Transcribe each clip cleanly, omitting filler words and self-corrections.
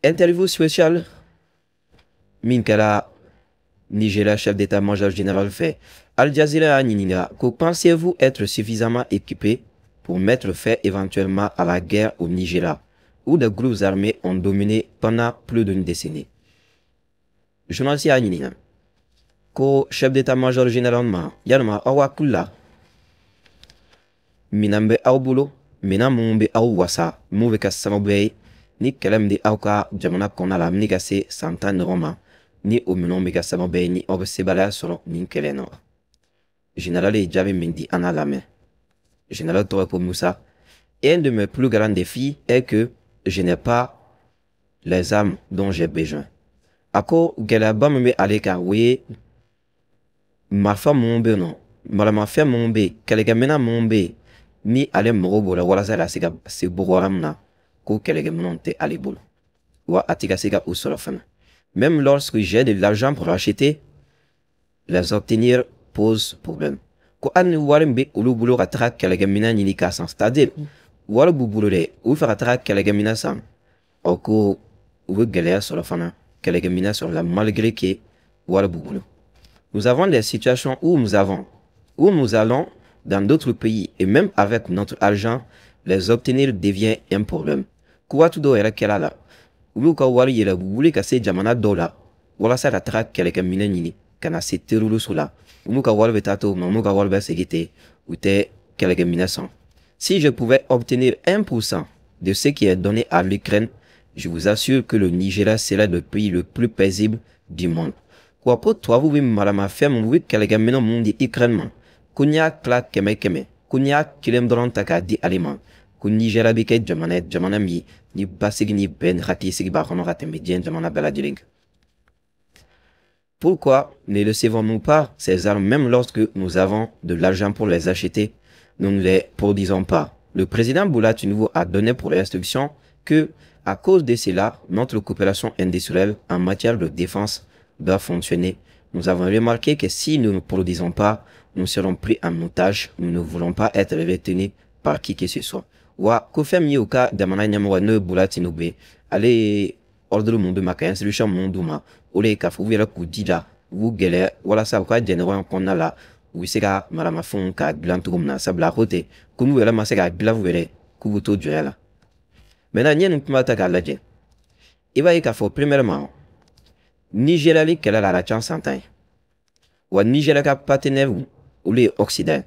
Interview spéciale min kɛra Nigeria chef d'état-major général fɛ, Al Jazeera y'a ɲininka ko: "Pensez-vous être suffisamment équipé pour mettre fin éventuellement à la guerre au Nigeria, où des groupes armés ont dominé pendant plus d'une décennie?" Journaliste y'a ɲininka ko chef d'état-major général ma, yalima aw hakili la, minɛn bɛ aw bolo, minɛn minnu bɛ aw wasa, mun bɛ kɛ sababu ye ni kɛlɛ min bɛ aw ka jamana kɔnɔna la, min ka se san 10 ɲɔgɔn ma, ni o minɛnw bɛ kɛ sababu ye ni aw bɛ sebaaya sɔrɔ nin kɛlɛ in na wa? Général ye jaabi min di, an n'a lamɛn. Général tɔgɔ ko Musa. "Un de mes plus grands défis est que je n'ai pas les armes dont j'ai besoin." A ko gɛlɛyaba min bɛ ale kan, o ye marifa minnu bɛ yen nɔ, maramafɛn minnu bɛ yen, kɛlɛkɛminɛn minnu bɛ yen, ni ale mago b'o la walasa ka se ka se Boko Haram na, ko kɛlɛkɛminɛnw tɛ ale bolo, wa a tɛ ka se ka o sɔrɔ fana. "Même lorsque j'ai de l'argent pour acheter, les obtenir pose problème." Ko hali ni wari min bɛ olu bolo ka taga kɛlɛkɛminɛn ɲini k'a san, c'est à dire wari b'u bolo dɛ, u bɛ fɛ ka taga kɛlɛkɛminɛn san, ɔ ko u bɛ gɛlɛya sɔrɔ fana kɛlɛkɛminɛn sɔrɔ la, malgré que wari b'u bolo. "Nous avons des situations où nous allons dans d'autres pays et même avec notre argent, les obtenir devient un problème." Ko waati dɔw yɛrɛ kɛra la, u y'u ka wari yɛlɛ, u wuli ka se jamana dɔw la walasa ka taga kɛlɛkɛminɛn ɲini ka na se terroriste la, u n'u ka wari bɛ taa cogo min na, u n'u ka wari bɛ segin ten, u tɛ kɛlɛkɛminɛn san. "Si je pouvais obtenir 1% de ce qui est donné à l'Ukraine, je vous assure que le Nigeria serait le pays le plus paisible du monde." Wa ko tubabuw bɛ maramafɛn mun, u bɛ kɛlɛkɛminɛn mun di Ukraine ma, ko n'i y'a tila kɛmɛ kɛmɛ, ko n'i y'a kelen dɔrɔn ta k'a di ale ma, ko Nigeria bɛ kɛ jamana ye, jamana min ni basigi ni bɛn ni hakilisigi b'a kɔnɔ ka tɛmɛ diɲɛ jamana bɛɛ lajɛlen kan. "Pourquoi ne recevons-nous pas ces armes même lorsque nous avons de l'argent pour les acheter? Nous ne les produisons pas. Le président Bola Tinubu a donné pour instruction que, à cause de cela, notre coopération industrielle en matière de défense doit fonctionner. Nous avons remarqué que si nous ne produisons pas, nous serons pris en otage. Nous ne voulons pas être retenus par qui que ce soit." Wa ko fɛn min ye u ka jamana ɲɛmɔgɔ, n'o ye Bola Tinubu ye, ale ye ordre mun d'u ma, ka instruction mun d'u ma, o de ye k'a fɔ u yɛrɛ k'u jija, u b'u gɛlɛya walasa u ka jɛɲɔgɔnya kɔnɔna la, u bɛ se ka maramafɛnw k'a dilan cogo min na, sabula a ko ten ko n'u yɛrɛ ma se k'a dilan u yɛrɛ, k'u bɛ to jɔnya la. Maintenant, n'i ye nin kuma ta k'a lajɛ, i b'a ye k'a fɔ premièrement, Nigéria ni kɛlɛ la, a ka ca san 10 ye. Wa Nigéria ka partenaire, olu ye Occident.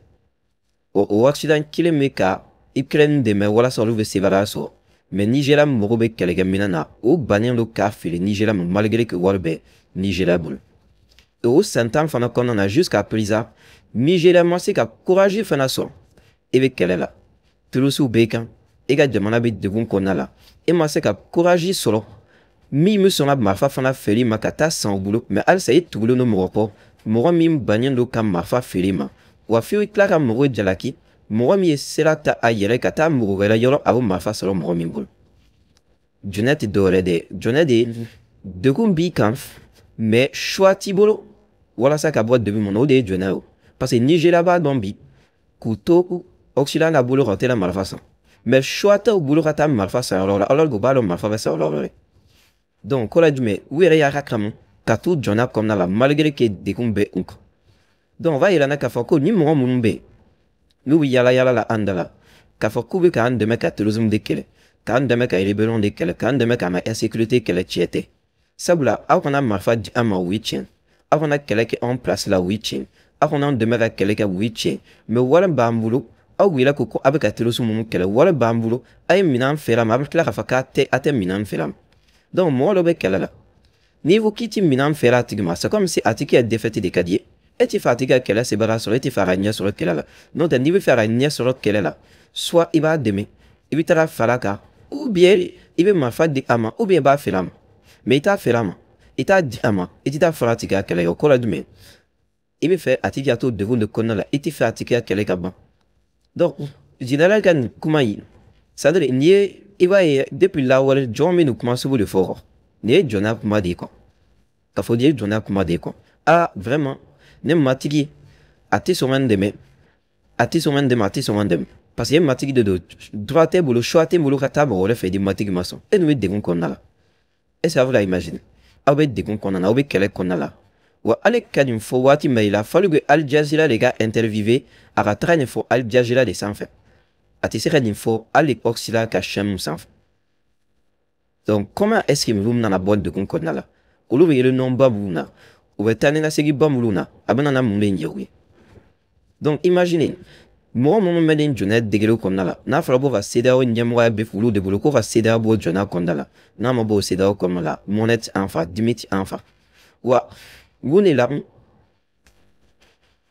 O Occident kelen bɛ ka Ukraine dɛmɛ walasa olu bɛ sebaaya sɔrɔ, mais Nigéria mago bɛ kɛlɛkɛminɛn na, o bannen don k'a feere Nigéria ma malgré que wari bɛ Nigéria bolo. O san 10 fana kɔnɔna na, jusqu'à présent, Nigéria ma se ka courage fana sɔrɔ. E bɛ kɛlɛ la, terroristes b'e kan, e ka jamana bɛ degun kɔnɔna la, e ma se ka courage sɔrɔ min bɛ sɔn ka marifa fana feere ma ka taa san u bolo, mais halisa e tugulen don mɔgɔ kɔ, mɔgɔ min bannen don ka marifa feere ma. Wa f'i tila ka mɔgɔ jalaki, mɔgɔ min ye sira ta a yɛrɛ ka taa mɔgɔ wɛrɛ yɔrɔ, a bɛ marifa sɔrɔ mɔgɔ min bolo. Jɔnɛ tɛ dɔwɛrɛ dɛ, jɔnɛ de degun b'i kan, mais choix t'i bolo walasa ka bɔ degun kɔnɔ, o de ye jɔnɛ ye. O parce que Nigéria b'a dɔn bi k'u to Occident ka bolo kan, u tɛna marifa san, mais choix t'u bolo ka taa marifa san yɔrɔ la, alors que u b'a dɔn marifa bɛ san yɔrɔ wɛrɛ. Donc kɔrɔ ye jumɛn? U yɛrɛ y'a ka kanu ka t'u jɔnna kɔnɔna la malgré que degun bɛ u kan. Donc o b'a yira n na k'a fɔ ko ni mɔgɔ minnu bɛ yen, n'u bɛ yala yala la an da la k'a fɔ k'u bɛ k'an dɛmɛ ka terrorisme de kɛlɛ, k'an dɛmɛ ka rébellion de kɛlɛ, k'an dɛmɛ k'an ka insécurité kɛlɛ, tiɲɛ tɛ. Sabula aw kana marifa di an ma, o ye tiɲɛ. Aw kana kɛlɛ kɛ anw place la, o ye tiɲɛ. Aw kana an dɛmɛ ka kɛlɛ kɛ, o ye tiɲɛ. Mais wari b'an bolo, aw yɛrɛ ko ko a bɛ ka terrorisme minnu kɛlɛ, wari b'an bolo, a ye minɛn feere a ma, a bɛ tila k'a fɔ k'a tɛ, a tɛ minɛn feere a ma. Donc mɔgɔ dɔ bɛ kɛlɛ la, n'i ko k'i ti minɛn feere a tigi ma, c'est comme si a tigi ka défaite de ka di ye. E ti fɛ a tigi ka kɛlɛ sebaaya sɔrɔ, e ti fɛ a ka ɲɛ sɔrɔ kɛlɛ la. N'o tɛ, n'i bɛ fɛ a ka ɲɛ sɔrɔ kɛlɛ la, soit i b'a dɛmɛ, i bɛ taga fara kan, ou bien i bɛ marifa di a ma, ou bien i b'a feere a ma. Mais i t'a feere a ma, i t'a di a ma, i tɛ taa fara a tigi ka kɛlɛ kɛ, o kɔrɔ ye jumɛn? I bɛ fɛ a tigi ka to degun de kɔnɔna la, i tɛ fɛ a tigi ka kɛlɛ ka ban. Donc général ka nin kuma in, c'est à dire nin ye, i b'a ye depuis lawale jɔn bɛ nin kuma sugu de fɔ. Nin ye jɔnya kuma de ye quoi, k'a fɔ nin ye jɔnya kuma de ye quoi. Ah vraiment, ne matigi a tɛ sɔn ka n dɛmɛ, a tɛ sɔn ka n dɛmɛ, a tɛ sɔn ka n dɛmɛ, parce que e matigi de don, droit t'e bolo, choix t'e bolo ka taa mɔgɔ wɛrɛ fɛ di matigi ma sɔn. E dun bɛ degun kɔnɔna la. Est-ce que vous l'imaginez? Aw bɛ degun kɔnɔna na, aw bɛ kɛlɛ kɔnɔna la. Wa ale ka nin fɔ waati min, il a fallu que Al Jazeera de ka interviewer a, ka taga nin fɔ Al Jazeera de sanfɛ. A tɛ se ka nin fɔ hali Occident ka chaîne sanfɛ. Donc comment est-ce que ninnu nana bɔ degun kɔnɔna la? Olu bɛ réunion ba minnu na, u bɛ taa ni ka segin ba minnu na, a bɛ na mun de ɲɛ u ye? Donc imaginez, mɔgɔ minnu bɛ nin jɔnya degré kɔnɔna la, n'a fɔra ko ka CEDEAO ɲɛmɔgɔya bɛ olu de bolo, ko ka CEDEAO bɔ jɔnya kɔnɔna la, n'a ma bɔ o CEDEAO kɔnɔna la, mɔnɛ ti an fa, dimi ti an fa. Wa mun de la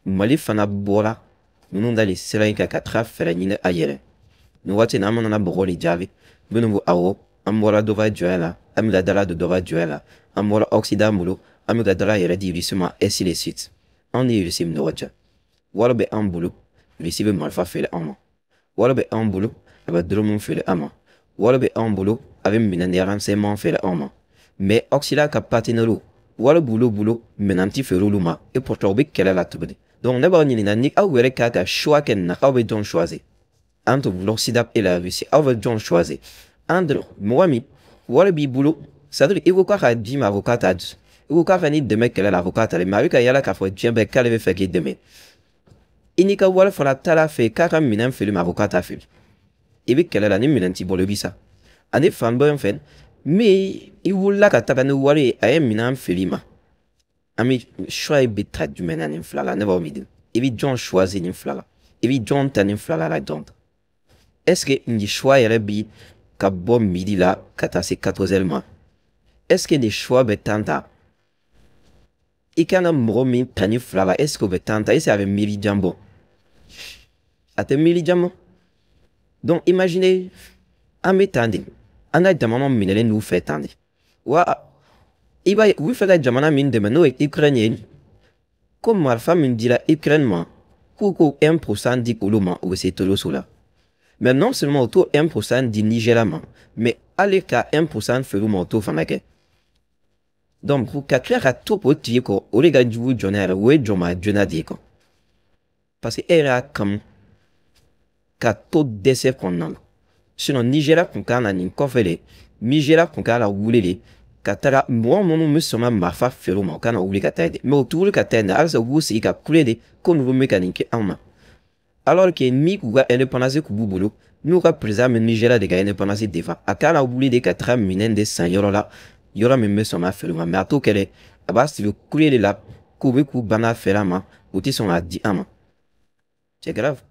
Mali fana bɔra ninnu da de sira in kan ka taga fɛɛrɛ ɲini a yɛrɛ? Nin waati in na, an mana mɔgɔw de jaabi minnu ko awɔ, an bɔra dɔ ka jɔnya la, an bɛ ka dala don dɔ ka jɔnya la, an bɔra Occident bolo, an bɛ ka dala yɛrɛ di Russie ma, ainsi de suite. Anw ni Russie ni ɲɔgɔn cɛ, wari bɛ an bolo, Russie bɛ marifa feere anw ma. Wari bɛ anw bolo, a bɛ drone feere an ma. Wari bɛ anw bolo, a bɛ minɛn de renseignement feere anw ma. Mais Occident ka partenaires, wari b'olu bolo, minɛn ti feere olu ma, et pourtant u bɛ kɛlɛ la tuguni. Donc ne b'aw ɲininka, ni aw yɛrɛ ka ka choix kɛ nin na, aw bɛ jɔn choisir entre l'Occident et la Russie? Aw bɛ jɔn choisir entre mɔgɔ min wari b'i bolo, c'est à dire i ko k'a ka d'i ma, a ko k'a t'a di, i ko k'a ka n'i dɛmɛ kɛlɛ la, a ko k'a t'a di, mais a bɛ ka yala k'a fɔ diɲɛ bɛɛ k'ale bɛ fɛ k'i dɛmɛ, i n'i ka wari fana taara fɛ k'a ka minɛn feere ma, a ko k'a t'a feere, i bɛ kɛlɛ la, ni minɛn t'i bolo, i bɛ sa. Ani fan dɔ in fɛ min i wulila ka taga ni wari ye, a ye minɛn feere i ma, an bɛ choix bɛ ta jumɛn na nin fila la? Ne b'aw min, i bɛ jɔn choisir nin fila la? I bɛ jɔn ta nin fila la? Donc est-ce que nin choix yɛrɛ bi ka bɔ midi la ka taa se 14 heures ma? Est-ce que nin choix bɛ temps ta? I kan ka mɔgɔ min ta nin fila la, est-ce que o bɛ temps ta? Est-ce que a bɛ miiri jan bɔ? A tɛ miiri jan bɔ. Donc imaginez, an bɛ tan de, an ka jamana minɛlen n'u fɛ tan de. Wa i b'a ye, u bɛ fɛ ka jamana min dɛmɛ, n'o ye Ukraine ye, ko marifa min dira Ukraine ma, k'u ko 1% di olu ma, u bɛ se toloso la. Mais non seulement u t'o 1% di Nigeria ma, mais hali ka 1% feere u ma, u t'o fana kɛ. Donc ka tila ka to o tigi kɔ, o de ka jugu jɔnya yɛrɛ, o ye jɔnma joona de ye quoi, parce que e yɛrɛ y'a kanu ka to dɛsɛ kɔnɔna la. Sinon Nigeria kun kan na nin kɔfɛ de, Nigeria kun kan ka wuli de ka taga mɔgɔ minnu bɛ sɔn ka marifa feere u ma, u kan ka wuli ka taa yen de. Mais u t'u wuli ka taa yen de, halisa u b'u sigi ka kule de ko ninnu bɛ ka nin kɛ anw ma, alors que ni k'u ka indépendance k'u b'u bolo, n'u ka président bɛ Nigeria de ka indépendance défend, a kan ka wuli de ka taga minɛn de san yɔrɔ la, yɔrɔ min bɛ sɔn ka feere u ma. Mais a t'o kɛ dɛ, a b'a sigi kule de la k'u bɛ k'u banna feere a ma, u tɛ sɔn k'a di an ma. C'est grave.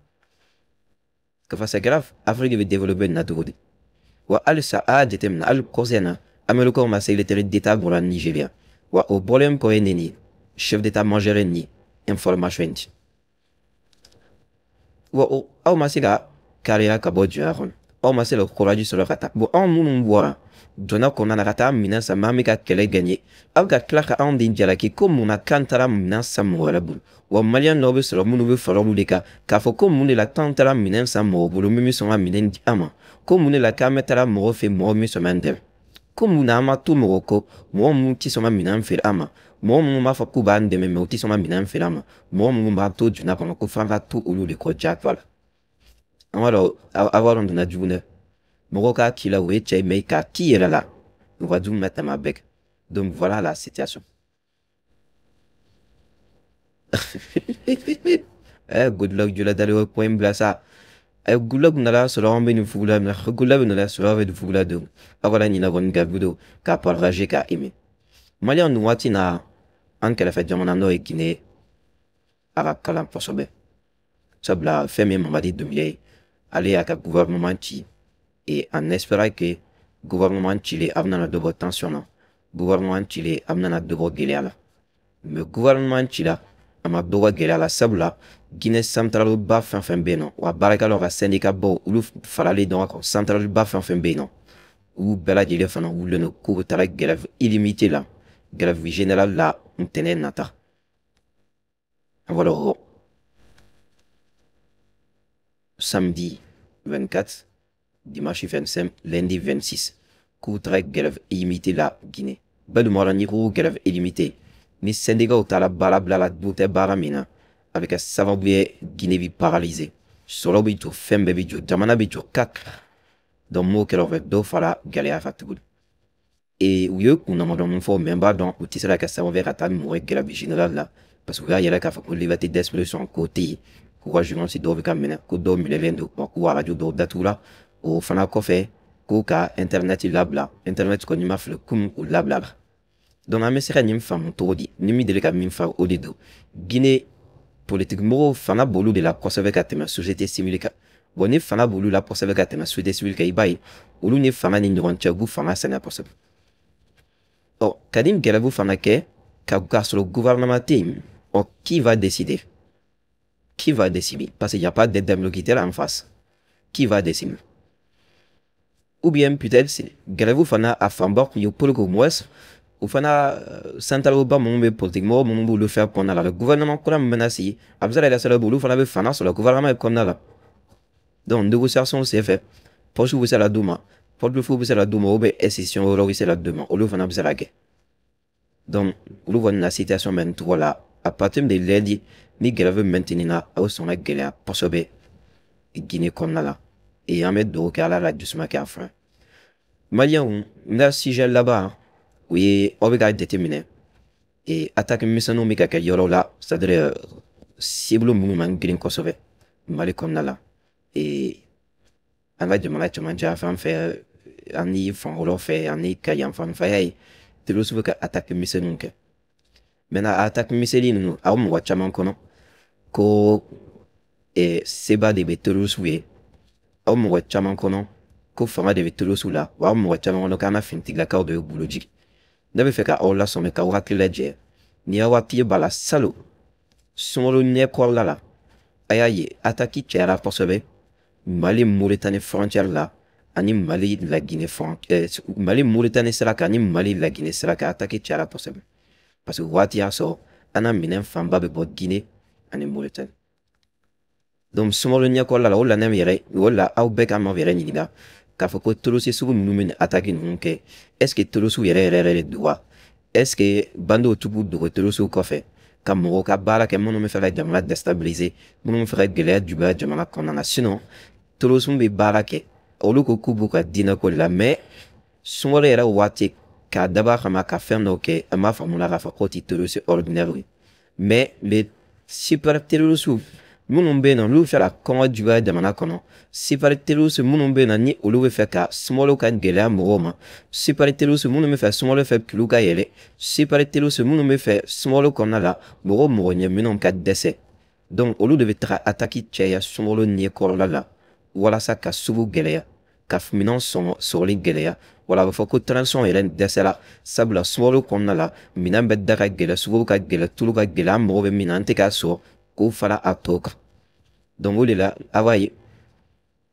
Ka c'est grave. Afrique bɛ développer nin na cogo di? Wa halisa a y'a jateminɛ, hali kɔsɛ in na, Américains ma secrétaire d'État bɔra Nigeria. Wa o bɔlen kɔ ye nin ye, chef d'état-major ye nin information in di. Wa o aw ma se ka kariya ka bɔ jɔnya kɔnɔ, aw ma se ka courage sɔrɔ ka taa. Bon, anw minnu bɔra jɔnya kɔnɔna na ka taa minɛn san, mais an bɛ ka kɛlɛ gagner, aw bɛ ka tila ka anw de jalaki ko mun na k'an taara minɛn san mɔgɔ wɛrɛ bolo. Wa maliyɛn dɔw bɛ sɔrɔ minnu bɛ fara olu de kan k'a fɔ ko mun de la k'an taara minɛn san mɔgɔ bolo min bɛ sɔn ka minɛn di an ma, ko mun de la k'an bɛ taara mɔgɔ fɛ mɔgɔ min sɔn b'an dɛmɛ, ko mun na an ma to mɔgɔ kɔ, mɔgɔ minnu tɛ sɔn ka minɛn feere an ma, mɔgɔ minnu b'a fɔ k'u b'an dɛmɛ mais u tɛ sɔn ka minɛn feere an ma, mɔgɔ minnu b'an to jɔnya kɔnɔ, ko f'an ka to olu de kɔ diyagoya la. An b'a dɔn, aw b'a dɔn donna jugu dɛ. Mɔgɔw k'a k'i la, o ye cɛ ye, mais k'a k'i yɛrɛ la, o ka jugu ka tɛmɛ a bɛɛ kan. Donc voilà la situation. Goodluck Jonathan o point bila sa. Goodluck nana sɔrɔ an bɛ nin fugula min na, Goodluck nana sɔrɔ an bɛ nin fugula don. Aw kana ɲinɛ kɔni ka vidéo k'a partager, k'a aimer. Maliyɛnw, nin waati na, an kɛrɛfɛ jamana n'o ye Guinée, a ka kalan kosɛbɛ, sabula fɛn min ye Mamadi Doumbouya ye, ale y'a ka gouvernement ci, et en espérant que gouvernement cilen, a bɛna dɔ bɔ tension na, gouvernement cilen, a bɛna dɔ bɔ gɛlɛya la. Mais gouvernement cila, a ma dɔ bɔ gɛlɛya la, sabula Guinée centrale ba fɛn fɛn bɛ yen nɔ, wa baarakɛlaw ka syndicat baw, olu faralen ɲɔgɔn kan, centrale ba fɛn fɛn bɛ yen nɔ, olu bɛɛ lajɛlen fana wulilen don k'u bɛ taga grève illimité la, grève générale la, ntɛnɛn nata. Voilà, samedi 24, dimanche 25, lundi 26, k'u taga grève illimitée la Guinée. Bɛɛ dun b'a dɔn, n'i ko grève illimitée, ni syndicat taara baara bila la, du tɛ baara min na, a bɛ kɛ sababu ye Guinée bi paralyser, sɔrɔ bɛ jɔ, fɛn bɛɛ bɛ jɔ, jamana bɛ jɔ kak. Donc m'o kɛra, o bɛ dɔ fara gɛlɛya kan tuguni. Et u ye kun damadɔ mun fɔ, mais n b'a dɔn u tɛ se ka kɛ sababu ye ka taa ni mɔgɔ ye grève générale la, parce que u y'a yira k'a fɔ ko liberté d'expression ko tɛ yen, k'u ka journaliste dɔw bɛ ka minɛ, ko dɔw minɛlen don, k'u arajo dɔw datugula. O fana kɔfɛ, k'u ka internet labila. Internet kɔni ma fili komi u labila la. Donc an bɛ se ka nin faamu cogo di? Ni min deli ka min fɔ, o de don. Guinée politique mɔgɔw fanga b'olu de la kosɛbɛ ka tɛmɛ société civile kan. Bon, ni fanga b'olu la kosɛbɛ ka tɛmɛ société civile kan, i b'a ye olu ni fanga ni ɲɔgɔn cɛ, u b'u fanga sɛgɛn kosɛbɛ. Ɔ, ka ni grève fana kɛ ka k'a sɔrɔ gouvernement tɛ yen, ɔ, qui va décider? Qui va décider? Parce qu'il n'y a pas d'interlocuteur en face. Qui va décider? Ou bien peut-être grève fana a fanba kun ye pour que au moins o fana centrale ba minnu bɛ, politique mɔgɔ minnu b'olu fɛ kɔnɔna la, gouvernement kura min bɛna sigi, a bɛ se ka kɛ sababu olu fana bɛ fanga sɔrɔ gouvernement kɔnɔna la. Donc négociation senfɛ, poste bɛ se ka d'u ma, portefeuille bɛ se ka d'u ma, ou bien institution wɛrɛw bɛ se ka d'u ma, olu fana bɛ se ka kɛ. Donc olu kɔni na situation bɛ nin cogo la. À partir de lundi, ni grève maintenue na, a bɛ sɔn ka gɛlɛya kosɛbɛ Guinée kɔnɔna la. Et an bɛ dugawu kɛ Ala ka dusuma kɛ a fura. Maliyɛnw, n ka sujet laban, o ye aw bɛ k'a jateminɛ et attaque misɛnninw bɛ ka kɛ yɔrɔw la, c'est à dire cible minnu man girin kosɛbɛ Mali kɔnɔna la et an ka jamana cɛmancɛ fan fɛ ani fan wɛrɛw fɛ ani ka yan fan fɛ ye, terroristes bɛ ka attaque misɛnninw kɛ. Maintenant, attaque misɛnnin ninnu, a bɛ mɔgɔ caman kɔnɔ ko seba de bɛ terroristes ye, aw mɔgɔ caman kɔnɔ ko fanga de bɛ terroristes la, wa aw mɔgɔ caman kɔnɔ k'an ka finitigilakaw de ye bolo jigin. Ne bɛ fɛ ka aw lasɔmi, k'aw hakili lajɛ ni aw hakili b'a la, salon sunkalo ɲɛkɔrɔla la, a y'a ye attaque cayara kosɛbɛ Mali Mauritanie frontière la ani Mali Laginɛ frontière, Mali Mauritanie sira kan ani Mali Laginɛ sira kan, attaque cayara kosɛbɛ, parce que waati y'a sɔrɔ an na minɛn fanba bɛ bɔ Guinée ani Mauritanie. Donc sunkalo ɲɛkɔrɔla la, o la ne yɛrɛ, o la aw bɛɛ ka maaw yɛrɛ ɲininka k'a fɔ ko terroriste sugu ninnu bɛ nin attaque ninnu kɛ, est ce que terroriste yɛrɛ yɛrɛ yɛrɛ de don wa? Est ce que bandiw t'u b'u dogo terroriste kɔfɛ ka mɔgɔw ka baara kɛ, minnu bɛ fɛ ka jamana déstabiliser, minnu bɛ fɛ ka gɛlɛya juguya jamana kɔnɔna na? Sinon terrorisme bɛ baara kɛ, olu ko k'u b'u ka diinɛ ko de la, mais sunkalo yɛrɛ waati k'a dabɔ a kama ka fɛn dɔw kɛ, an b'a faamu la k'a fɔ k'o tɛ terroriste ordinaire ye. Mais les super terroristes minnu bɛ yen nɔ, n'olu fɛ ka kɔngɔ juguya jamana kɔnɔ, super terroriste minnu bɛ yen nɔ, ni olu bɛ fɛ ka sunkalo ka gɛlɛya mɔgɔw ma, super terroriste minnu bɛ fɛ sunkalo fɛ kilo ka yɛlɛ, super terroriste minnu bɛ fɛ sunkalo kɔnɔna la mɔgɔw mɔgɔ ɲɛminɛnw ka dɛsɛ, donc olu de bɛ taga attaque caya sunkalo ɲɛkɔrɔla la walasa ka sugu gɛlɛya, ka minɛn sɔngɔ sɔrɔli gɛlɛya. Wala a bɛ fɔ ko transition yɛrɛ dɛsɛra, sabula sunkalo kɔnɔna la minɛn bɛɛ da ka gɛlɛn, sugu ka gɛlɛn, tulu ka gɛlɛn, an mago bɛ min na an tɛ k'a sɔrɔ, k'o fara a tɔ kan. Donc o de la a b'a ye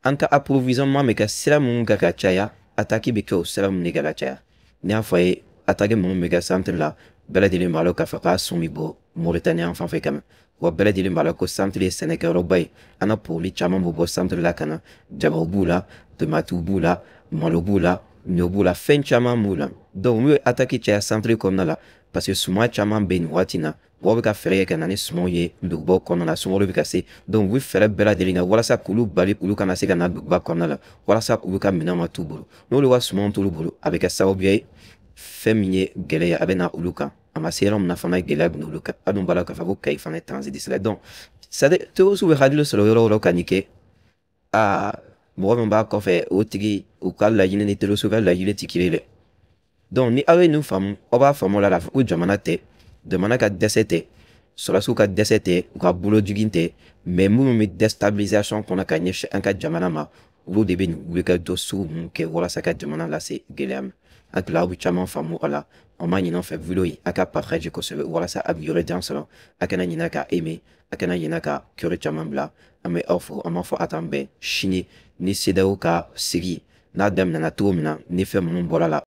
an ka approvisionnement bɛ kɛ sira minnu kan ka caya, attaque bɛ kɛ o sira minnu de kan ka caya. N y'a fɔ a ye, attaque minnu bɛ kɛ centre la, bɛɛ lajɛlen b'a dɔn k'a fɔ k'a sun bɛ bɔ Mauritanie yan fan fɛ ka na. Wa bɛɛ lajɛlen b'a dɔn ko centre ye sɛnɛkɛyɔrɔba ye, an ka produit caman bɛ bɔ centre la ka na, jabaw b'u la, tomatiw b'u la, malo b'u la, ɲɔ b'u la, fɛn caman b'u la. Donc n'u ye attaque caya centre kɔnɔna la, parce que suman caman bɛ yen nin waati in na, mɔgɔw bɛ ka fɛɛrɛ kɛ ka na ni sumanw ye dugubaw kɔnɔna la, sunkalo bɛ ka se. Donc u bɛ fɛɛrɛ bɛɛ lajɛlen kɛ walasa k'olu bali olu kana se ka na duguba kɔnɔna la, walasa olu ka minɛnw ka t'u bolo. N'olu ka sumanw t'olu bolo, a bɛ kɛ sababu ye fɛn min ye gɛlɛya a bɛ na olu kan. A ma se yɔrɔ min na fana, gɛlɛya bɛ n'olu kan. A dun b'a la k'a fɔ ko Kayi fana ye transit sira. Donc c'est à dire terroristes bɛ hakili sɔrɔ yɔrɔ o yɔrɔ ka nin kɛ, aa, mɔgɔ min b'a kɔfɛ, o tigi u ka laɲini ni terroristes ka laɲini tɛ kelen ye dɛ. Donc ni aw ye nin faamu, aw b'a faamu la k'a fɔ ko jamana tɛ, jamana ka dɛsɛ tɛ, sɔrɔdasiw ka dɛsɛ tɛ, u ka bolo jigin tɛ, mais minnu bɛ déstabilisation kɔnɔ ka ɲɛsin an ka jamana ma, olu de bɛ nin wulikajɔ sugu ninnu kɛ walasa ka jamana lase gɛlɛya ma. Hakili aw bɛ caman faamu a la. An b'a ɲini aw fɛ, vidéo in a ka partager kosɛbɛ walasa a bɛ yɔrɔ jan sɔrɔ. A kana ɲinɛ ka aimer, a kana ɲinɛ ka cœur caman bila. An bɛ aw fo, an b'a fɔ a t'an bɛn sini ni CEDEAO ka sigi n'a daminɛna cogo min na, ni fɛn minnu bɔra la.